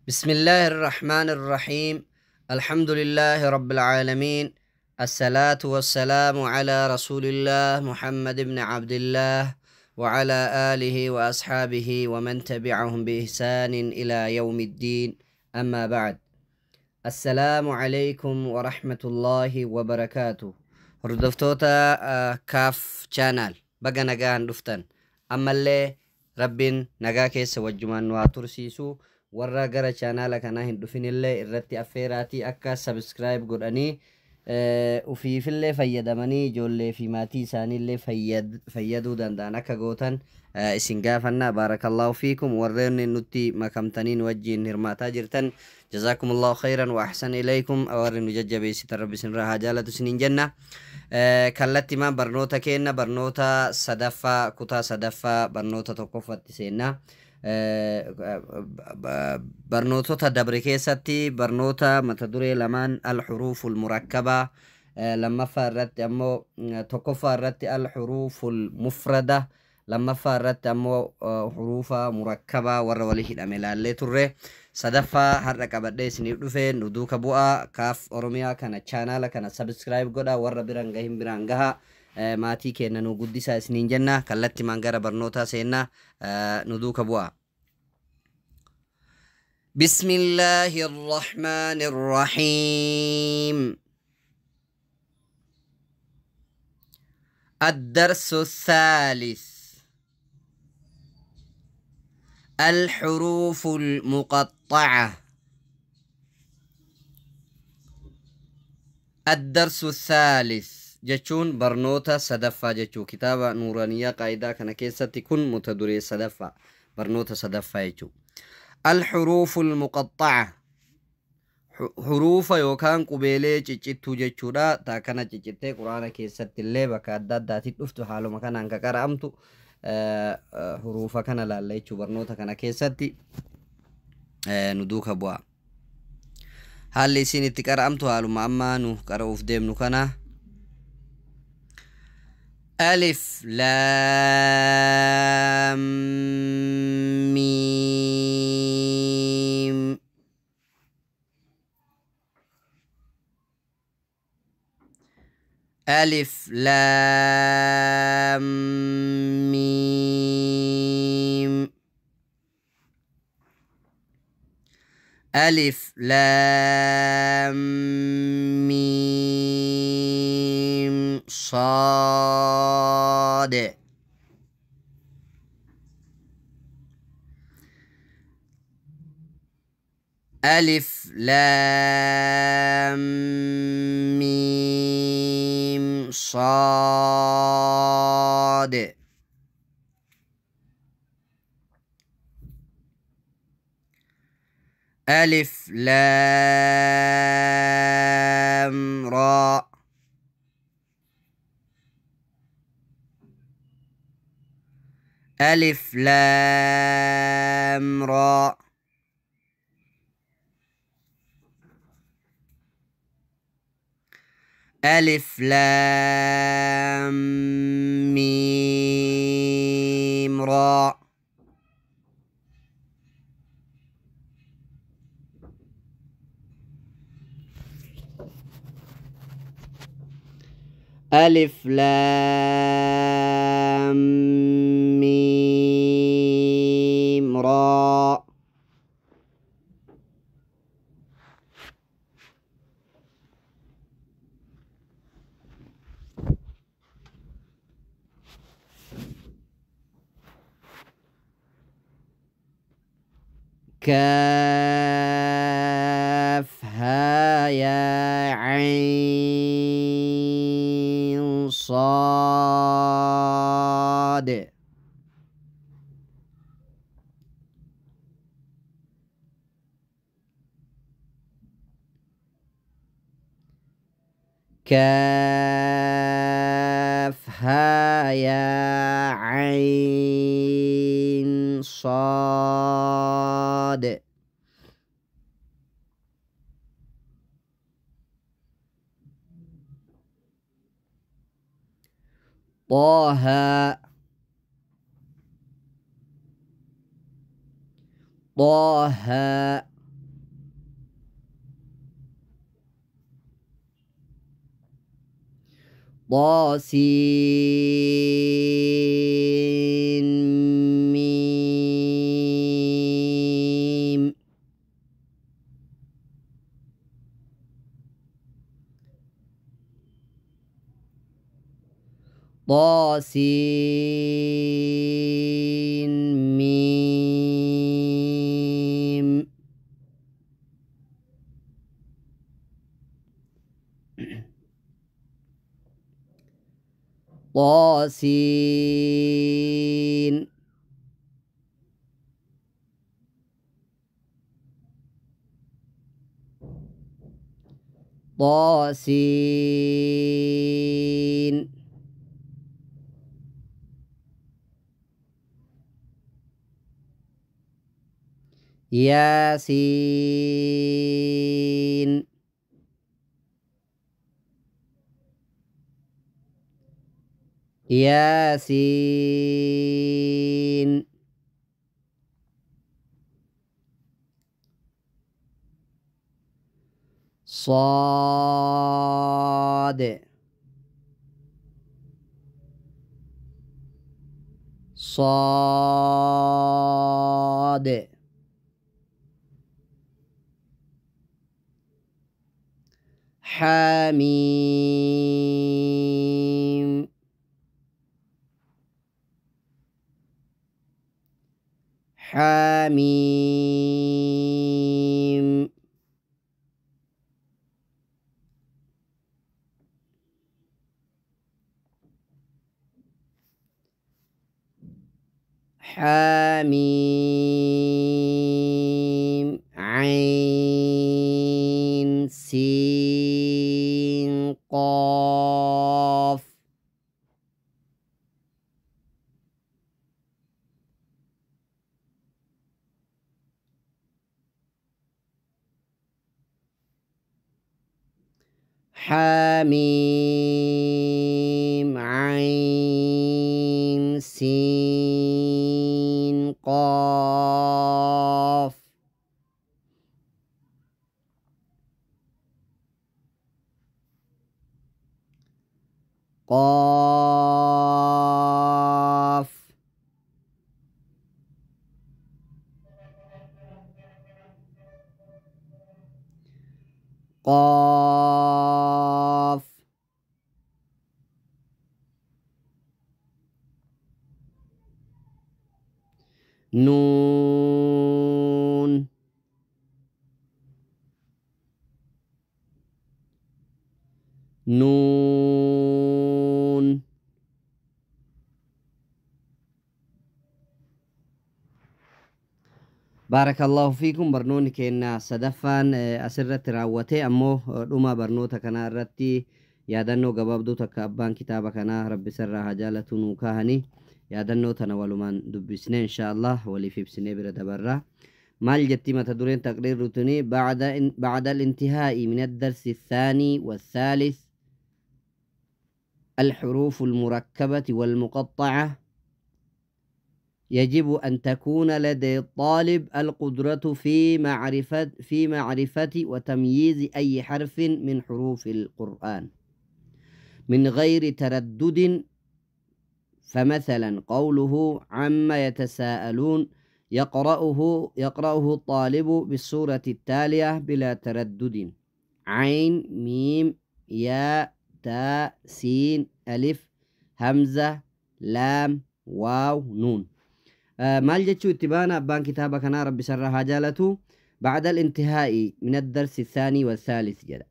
بسم الله الرحمن الرحيم. الحمد لله رب العالمين، الصلاة والسلام على رسول الله محمد بن عبد الله وعلى آله وأصحابه ومن تبعهم بإحسان إلى يوم الدين. أما بعد، السلام عليكم ورحمة الله وبركاته. Hordoftoota Kaaf Channel, baga nagaan dhuftan. Ammallee Rabbiin nagaa keessa wajjumaan nu haa tursiisu. Warra gara chaanaala kanaa hin dhufinillee irratti affeeraatii akka subscribe godhanii ufiifillee fayyadamanii ijoollee fi maatii isaaniillee fayyaduu danda'an akka gootan isin gaafannaa. Baarakallaahu fiikum. Warreen nutti makamtanii nu wajjiin hirmaataa jirtan, jazaakumullahu khayran wa ahsan ilaykum. Warri nu jajjabeessitan, Rabbi isinirraa haa jaalatu isiniin jenna. Kallattimaan barnoota keenna, barnoota sadaffaa, kutaa sadaffaa, barnoota tokkoffatti seenna. Barnootota dabre keessatti barnoota mata duree lamaan, alxuruuful murakkabaa lammaffaa irratti ammoo, tokkoffaa irratti alxuruuful mufrada, lammaffaa irratti ammoo huruufa murakkabaa warra walii hidhame laallee turre. Sadaffaa har'a qabadhee isiniif dhufe. Nu duuka bu'aa. Kaaf Oromiyaa kana, chaanaala kana subscribe godha, warra biraan gahin biraan gaha, maatii keenya nu guddisaa isiniin jenna. Kallattimaan gara barnootaa seenna, nu duuka bu'aa. بسم الله الرحمن الرحيم. الدرس الثالث: الحروف المقطعة. الدرس الثالث jechuun barnoota sadaffaa jechuu. Kitaaba Nuuraniyaa qaayidaa kana keessatti kun mata duree sadaffaa, barnoota sadaffaa jechuu. الحروف المقطعة, huruufa yookaan qubeelee ciccittuu jechuudha. Taa kana ciccittee Quraana keessatti illee bakka adda addaatiin dhuftu, haaluma kanaan ka qara'amtu, huruufa kana laalla jechuu barnoota kana keessatti. Nu duuka bu'a. Haalli isiin itti qara'amtu haaluma ammaa nu qara'uuf deemnu kana. ألف لام ميم. ألف لام ميم. ألف لام ميم صاد. ألف لام ميم صاد. ألف لام راء. ألف لام راء. ألف لام ميم راء. ألف لام ميم راء. كاف ها يا عين صاد. كاف ها يا عين صاد. طه. طه. طاسين ميم طاسين ميم طاسين طاسين ياسين ياسين صاد صاد حميم حميم حميم عين سين قاف حميم عين سين قاف قاف قاف نون نون بارك الله فيكم. برنوني كينا صدفان أسرت راوتي أمو رما برنوتا كنا رتي يادنو قبابدو تكابان كتابة كنا ربي سرها جالة نوكاهني يادنو تناولمان دبسني إن شاء الله ولي في بسنة برد برا مال جتي ما تدورين تقرير روتيني بعد الانتهاء من الدرس الثاني والثالث الحروف المركبة والمقطعة يجب أن تكون لدى الطالب القدرة في معرفة وتمييز أي حرف من حروف القرآن من غير تردد. فمثلا قوله عما يتساءلون يقرأه الطالب بالصورة التالية بلا تردد: عين ميم ياء تاء سين ألف همزة لام واو نون. مال جتشو اتبانا بان كتابة كان ربي سرها جالته بعد الانتهاء من الدرس الثاني والثالث جدا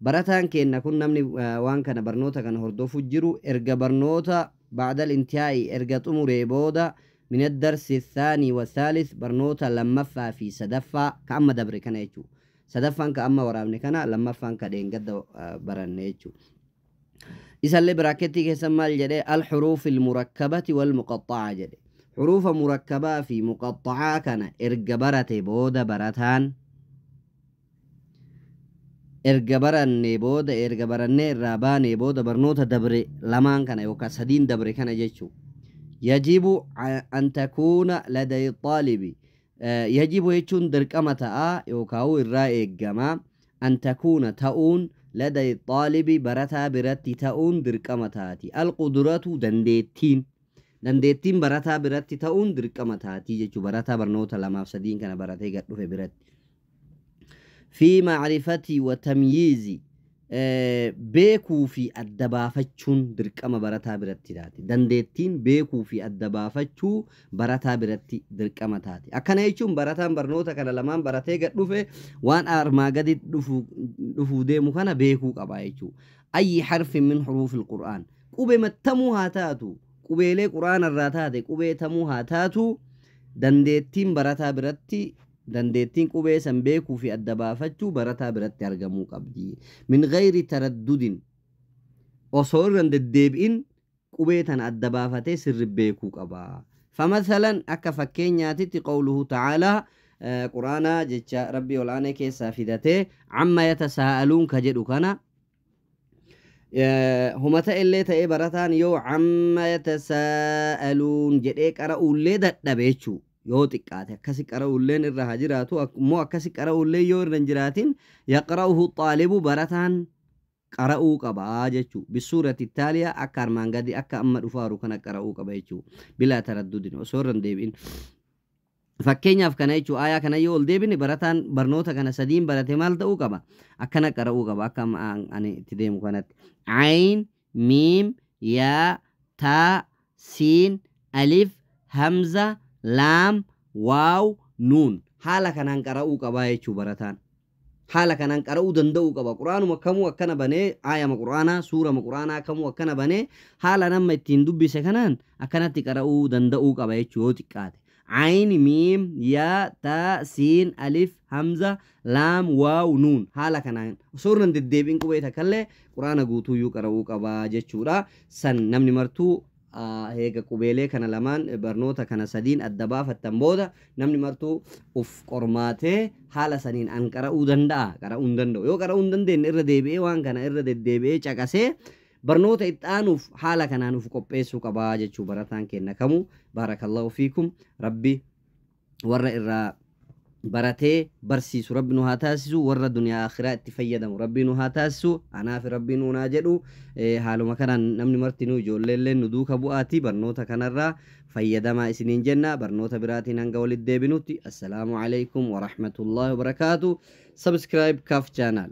براتان كأن كنا من وان كان برنوتا كان هردوفو جرو ارجا برنوتا بعد الانتهاء ارجا تموري بودا من الدرس الثاني والثالث برنوتا لما فا في سدفا كأما دبر كان يجو سدفا كأما ورابني كان لما فان كدين قد برن يجو. إذا اللي براكتي كيسمى الجدي الحروف المركبة والمقطعة جدي حروف مركبة في مقطعة كان إرجبرت بودا براتان إرجبرن بودا إرجبرن رابان بودا برنوتا دبر لمان كان يوكا سدين دبر كان جيتشو. يجب أن تكون لدى الطالب يجب يجون دركمة يوكاو الرائع جما أن تكون تؤون Laday xaalibi, barataa biratti ta'uun dirqama taati. Alqudratu, dandeettiin. Dandeettiin barataa biratti ta'uun dirqama taati jechuu, barataa barnoota lamaaf sadiin kana baratee gad dhufe biratti. Fi macrifati wa tamyiizi, beekuu fi adda baafachuun dirqama barataa biratti taati. Dandeettiin beekuu fi adda baafachuu barataa biratti dirqama taati. Akkana jechuun barataan barnoota kana lamaan baratee gad dhufe waan armaa gadi dhufuu deemu kana beekuu qaba jechuudha. Ayyi harfin min huruufil Qur'aan. Qubee mattamuu haa taatu, qubeelee Qur'aana irraa taate qubee tamuu haa taatu, dandeettiin barataa biratti, dandeettiin qubee san beekuu fi adda baafachuu barataa biratti argamuu qabdi. Min gayri taraddudin, osoo irra hin deddeebi'in qubee tana adda baafatee sirri beekuu qaba. Famathalan, akka fakkeenyaatitti, qawluhu ta'aalaa, Qur'aanaa jecha Rabbii ol'aanee keessaa fidatee, amma yatasaa'aluun ka jedhu kana, humata illee ta'ee barataan yoo amma yatasaa'aluun jedhee qara'uullee dadhabe jechuu, yoo xiqqaate akkasi qara'uulleen irra haa jiraatu. Immoo akkasi qara'uullee yoo irra hin jiraatin, yaqra'uhu xaalibu, barataan qara'uu qaba jechuu, bisuurati taaliyaa, akka armaan gadi akka amma dhufaaru kana qara'uu qaba jechuu, bilaa taraddudin, osoo irra hin deebi'in. Fakkeenyaaf kana jechuu, aayaa kana yoo ol deebine, barataan barnoota kana sadiin barate maal ta'uu qaba? Akkana qara'uu qaba, akka ani itti deemu kanatti: ayn, miim, yaa, taa, siin, alif, hamza, laam, waaw, nuun. Haala kanaan qara'uu qabaa jechuu. Barataan haala kanaan qara'uu danda'uu qaba. Quraanuma kamuu akkana banee, aayama Quraanaa, suurama Quraanaa kamuu akkana banee, haala nama ittiin dubbise kanaan akkanatti qara'uu danda'uu qaba jechuu. Yoo xiqqaate ayn, miim, yaa, taa, siin, alif, hamza, laam, waaw, nuun, haala kanaan osoo irra hin deddeebi'in qubee takkallee Quraana guutuuyyuu qara'uu qabaa jechuudha. San namni martuu heega qubeelee kana lamaan barnoota kana sadiin adda baafattan booda, namni martuu uf qormaatee haala saniin an qara'uu danda'a, qara'uu hin danda'u. Yoo qara'uu hin dandeenye, irra deebi'ee waan kana irra deddeebi'ee caqasee barnoota itti aanuuf haala kanaan uf qopheessuu qabaa jechuu barataan kenna kamuu. Baarakallahu fiikum. Rabbi warra irraa baratee barsiisu Rabbi nu haa taasisu. Warra duniyaa akhiraa itti fayyadamu Rabbi nu haa taasisu. Anaaf Rabbi nu naa jedhu. Haaluma kanaan namni martinuu, ijoolleellee nu duuka bu'aati barnoota kanarraa fayyadamaa isiniin jenna. Barnoota biraatiin hanga walitti deebinutti, assalaamu alaikum warahmatullaahi wabarakaatu. Subscribe Kaf channel.